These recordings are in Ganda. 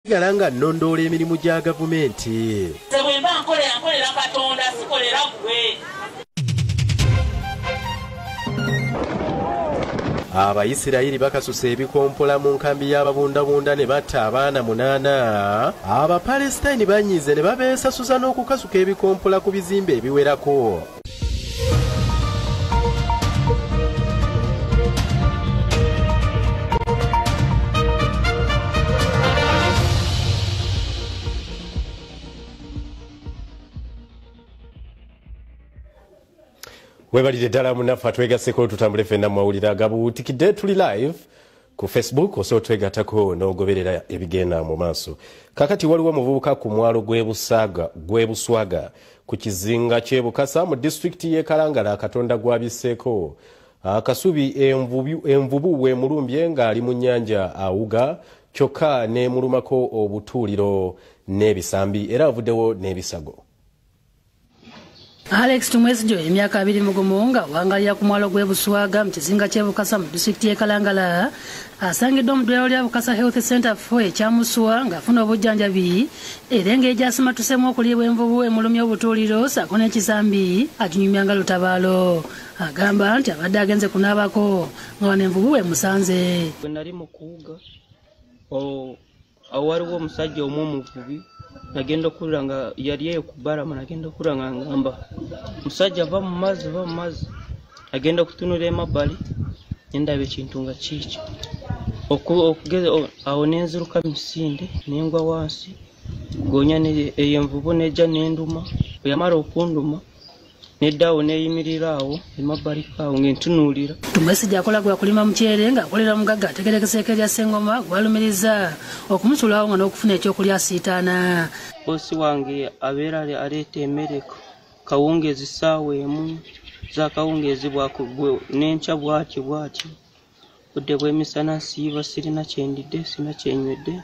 Okusigala nga nnondoola emirimu gya gavumenti. Nze bwe mba nkolera, nkolera Katonda, sikolera ggwe. Abayisirayiri bakasusa ebikompola mu nkambi y'ababundabunda ne batta abaana 8. Abapalesitayini banyiize ne babeesasuza n'okukasuka ebikompola ku bizimbe ebiwerako. Webalire ddala munnaffe atwegasseko, tutambule ffenna mu mawulire agabuutikidde. Tuli live ku Facebook, osobola twegattako n'ogoberera ebigenda mu maaso. Kakati waliwo omuvubuka ku mwalo gw'e Buswaga ku kizinga ky'e Bukasa mu disitulikiti y'e Kalangala, Katonda gw'abisseeko akasubi, envubu bwemulumbye ng'ali mu nnyanja awuga, kyokka n'emulumako obutuuliro n'ebisambi, era avuddewo n'ebisago. Alex Tumwesigye, emyaka 21, nga awangalira ku mwalo gw'e Buswaga mu kizinga ky'e Bukasa mu disitulikiti y'e Kalangala, asangiddwa mu ddwaliro lya Bukasa Health Center 4 ekyamuswa ng'afuna obujjanjabi, era engeri gy'asimatusemu okuliibwa envubu emulumya obutuuliro ssaako n'ekisambi aginyumya nga lutabaalo. Agamba nti abadde agenze kunaabako nga wano envubu emusanze. Bwe nali mu kuwuga, awo waliwo omusajja omu omuvubi. Nagenda okuwulira nga yali eyo ku bbalama, nagenda okuwulira nga ngamba, "Musajja, va mu mazzi, va mu mazzi." Nagenda okutunula emabbali nendaba ekintu nga kiikyo. Awo nenziruka misinde nengwa wansi gonya. Eyo envubu nejja nenduma. Bwe yamala okunduma, neddaawo neyimirira awo emabbali kaawo ng'entunuulira. Tumwesigye akola gwa kulima muceere ng'akolera omugagga ategerekeseeko erya Sengoma, gwalumiriza okumusuulawo nga n'okufuna ekyokulya asiitaana. Bosi wange abeera aleeta emmere kawungeezi, ssaawa 1 za kawungeezi, n'enkya bwatyo bwatyo. Budde bw'emisana nsiiba, sirina kyendidde, sirina kyenywedde.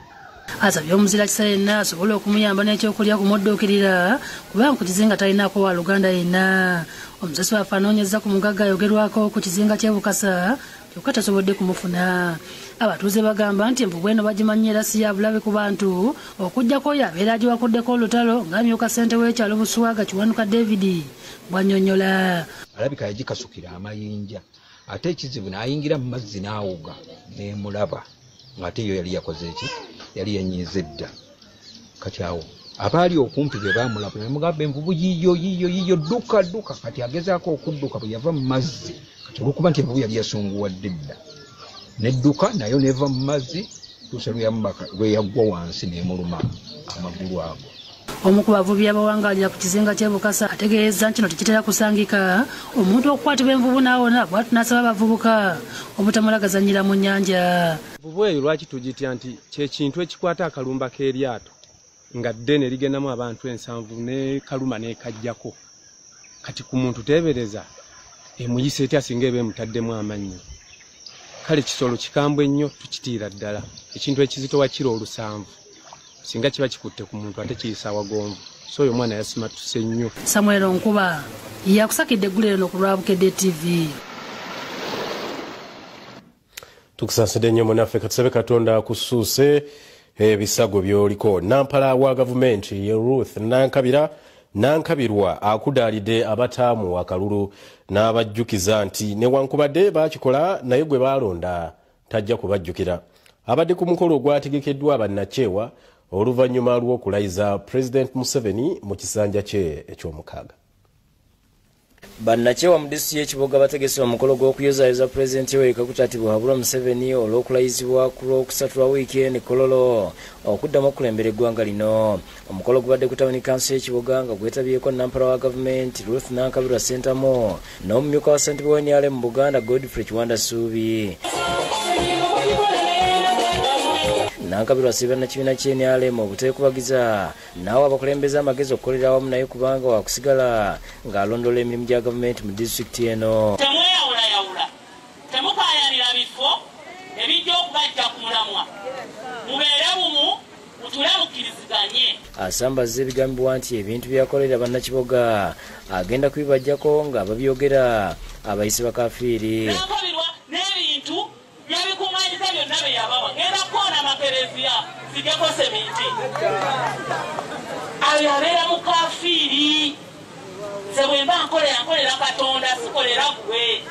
Asabye omuzira kisa yenna asobole okumuyamba n'ekyokulya kumudduukirira, kubanga ku kizinga talinaako wa luganda yenna. Omusasi waffe anoonyeza ku mugagga ayogerwako ku kizinga ky'e Bukasa, kyokka tasobodde kumufuna. Abatuuze bagamba nti envubu eno bagimanyi era si ya bulabe ku bantu, okuggyako oyo abeera agiwakuddeko olutalo, ng'amyuka ssentebe w'ekyalo Buswaga, Kiwanuka David, bw'annyonnyola. Alabika yagikasukira amayinja, ate ekizibu n'ayingira mu mazzi n'awuga n'emulaba, ng'ate yo yali yakoze eki, yali yanyiize dda. Kati awo abaali okumpi bwe baamulaba ne mugamba, "Envubu yiyo, yiyo, yiyo, dduka, dduka." Kati agezaako okudduka, bwe yava mu mazzi, kati olwokuba nti envubu yali yasunguwadde dda, nedduka nayo neva mu mazzi tuusa lwe yaggwa wansi n'emuluma amagulu ago. Omu ku bavubi abawangalira ku kizinga ky'e Bukasa ategeeza nti kino tekitera kusangika, omuntu okukwatibwa envubu n'awona. Bwatu n'asaba abavubuka obutamulagazanyira mu nnyanja. Envubu eyo lwaki tugitya? Nti kyekintu ekikwata akalumba k'eryato nga ddene ligendamu abantu 70, nekaluma nekajjako. Kati ku muntu teebereza emuyisa etya singa eba emutaddemu amannyo? Kale kisolo kikambwe nnyo, tukitiira ddala. Ekintu ekizitowa kiro 70, singa kiba kikutte ku muntu, ate kiyisa awagonvu. So oyo omwana yasimatuse nnyo. Samuel Nkuba yakusakidde eggulire eno ku lwa Bukedde TV. Tukusaasidde nnyo munaffe, katusabe Katonda akusuuse ebisago by'oliko. Nampala wa gavumenti ye Ruth Nankabira Nankabirwa akudaalidde abataamu akalulu n'abajjukiza nti newankubadde bakikola, naye gwe baalonda tajja kubajjukira. Abadde ku mukolo ogwategekeddwa bannakyewa oluvannyuma lw'okulayiza Pulezidenti Museveni mu kisanja kye ekyomukaaga. Bannakyewa mu disitulikiti y'Ekiboga bategese omukolo gw'okuyozaayoza Pulezidenti Yoweri Kaguta Tibuhaburwa Museveni olw'okulayizibwa ku Lwokusatu lwa wiiki eno e Kololo okuddamu okukulembera eggwanga lino. Omukolo gubadde ku tawuni kanso y'Ekiboga nga gwetabyeko nampala wa gavumenti Ruth Nankabirwa Sentamu n'omumyuka wa ssentebe wa NRM mu Buganda, Godfrey Kiwanda Suubi. Nankabirwa asibira nakibiina ky'NRM obuteekubagiza, naawe abakulembeze amagezi okukolera awamu naye, kubanga wakusigala ng'alondoola emirimu gya gavumenti mu disitulikiti eno. Temweyawulayawula, temukaayanira bifo ebijja okubajja ku mulamwa. Mubeere bumu, mutule mukkiriziganye. Asambaza ebigambibwa nti ebintu byakolera bannakiboga agenda kubibajjako, nga babyogera abayise bakafiiri. Nankabirwa n'ebintu yabikuŋŋanyiza byonna bye yabawa. Ngenda kukoona amakereziya, nzijeko seminti. nti ayo abeera mukafiiri. Nze bwe mba nkolera Katonda, sikolera gwe.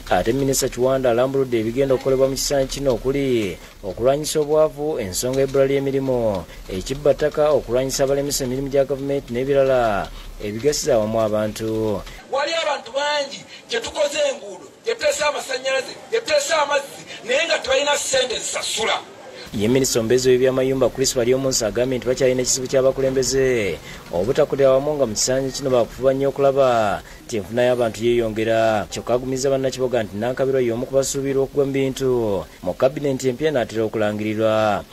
Ate Minisita Kiwanda alambuludde ebigenda okukolebwa mu kisaanyi kino okuli okulwanyisa obwavu, ensonga y'ebbula ly'emirimu, ekibbattaka, okulwanyisa abalemesa emirimu gya gavumenti n'ebirala ebigasiza awamu abantu. Wali abantu bangi gye tukoze enguudo, gye tuteese amasannyalaze, gye tuteese amazzi, naye nga tebalina ssente zisasula. Ye minisita omubeezi w'ebyamayumba Chris Baryomunsi agambye nti bakyalina ekizibu ky'abakulembeze obutakolera wamu, nga mu kisaanyi kino bakufuba nnyo okulaba nti enfuna y'abantu yeeyongera. Kyokka agumizza bannakiboga nti Nankabirwa y'omu ku basuubirwa okugwa mu bintu mu kabinenti empya n'atera okulangirirwa.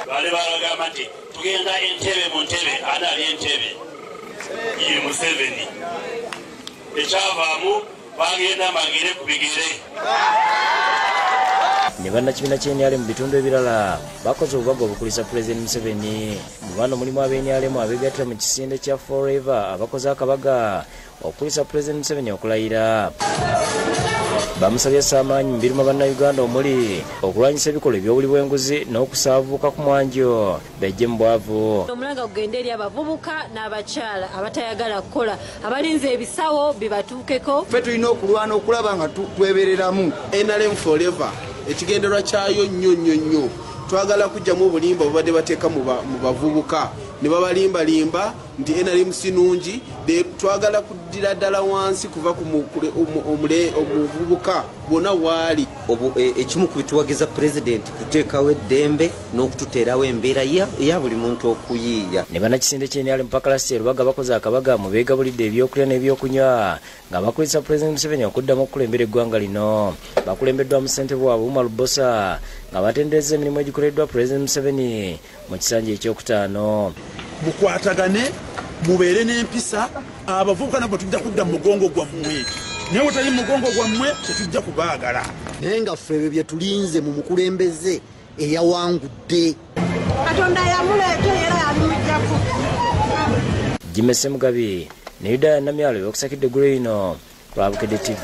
Baali balagamba nti tugenda Entebbe, mu ntebe ani ali Entebbe? Ye Museveni. Ekyavaamu bagenda magere ku bigere. Ne bannakibiina ky'NRM mu bitundu ebirala bakoze obubaga obukulisa Pulezidenti Museveni. Mu bano mulimu ab'NRM abeegattira mu kisinde kya Forever abakoze akabaga okukulisa Pulezidenti Museveni okulayira. Bamusabye ssamaanyi mu biruma bannayuganda omuli okulwanyisa ebikolwa eby'obuli bw'enguzi n'okusaabuuka ku mwanjo bejje mu bwavu. Omulanga gugende eri abavubuka n'abakyala abatayagala kukola, abalinze ebisawo bibatuukeko. Ffe tulina okulwana okulaba nga twebereramu. NRM Forever ekigendererwa kyayo nnyo nnyo nnyo, twagala kujjamu obulimba obubadde bateeka mu bavubuka ne babalimbalimba nti NRM si nungi. Twagala kuddira ddala wansi kuva ku omuvubuka bwonna waali. Ekimu ku bituwagiza pulezidenti kuteekawo eddembe n'okututeerawo embeera ya buli muntu okuyiiya. Ne bannakisinde ky'NRM Pakalasi Rubaga bakoze akabaga mu beegabulidde ebyokulya n'ebyokunywa nga bakulisa Pulezidenti Museveni okuddamu okukulembera eggwanga lino. Bakulembeddwa mu ssentebe waabwe Umar Bbosa nga batendereza emirimu egikoleddwa Pulezidenti Museveni mu kisanja ekyokutaano. Mukwatagane, mubeere n'empisa, abavubuka nabo tujja kudda mu mugongo gwammwe, naye wetali mu mugongo gwammwe tetujja kubaagala. Naye nga ffe ebyo bye tulinze mu mukulembeze eyawangudde. Katonda yamuleeta era yabimuggyako. Jimmy Ssemugabi ne Yudaya Namyalo beokusakidde eggulo lino ku Lwabukedde TV.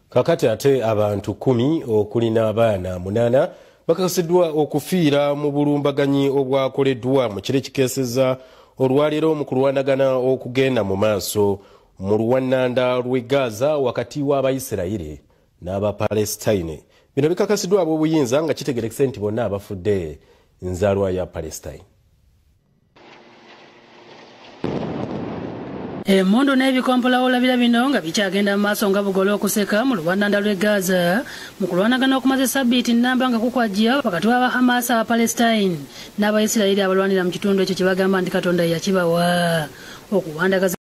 Kakati ate abantu 10 okuli n'abaana 8 bakakasiddwa okufiira mu bulumbaganyi obwakoleddwa mu kiro ekikeeseza olwaleero mu kulwanagana okugenda mu maaso mu luwannanda lw'e Gaza wakati w'Abayisirayiri n'Abapalestine. Bino bikakasiddwa ab'obuyinza nga kitegerekese nti bonna abafudde nzaalwa ya Palestine. Emmundu n'ebikompola bira bino nga bikyagenda mu maaso nga bugola okuseka mu luwannanda lw'e Gaza mu kulwanagana okumaze sabbiiti nnamba nga kukwajja wakati w'aba Hamas aba Palestine n'Abayisirayiri abalwanira mu kitundu ekyo kye bagamba nti Katonda ye yakibawa. Okuwandagaza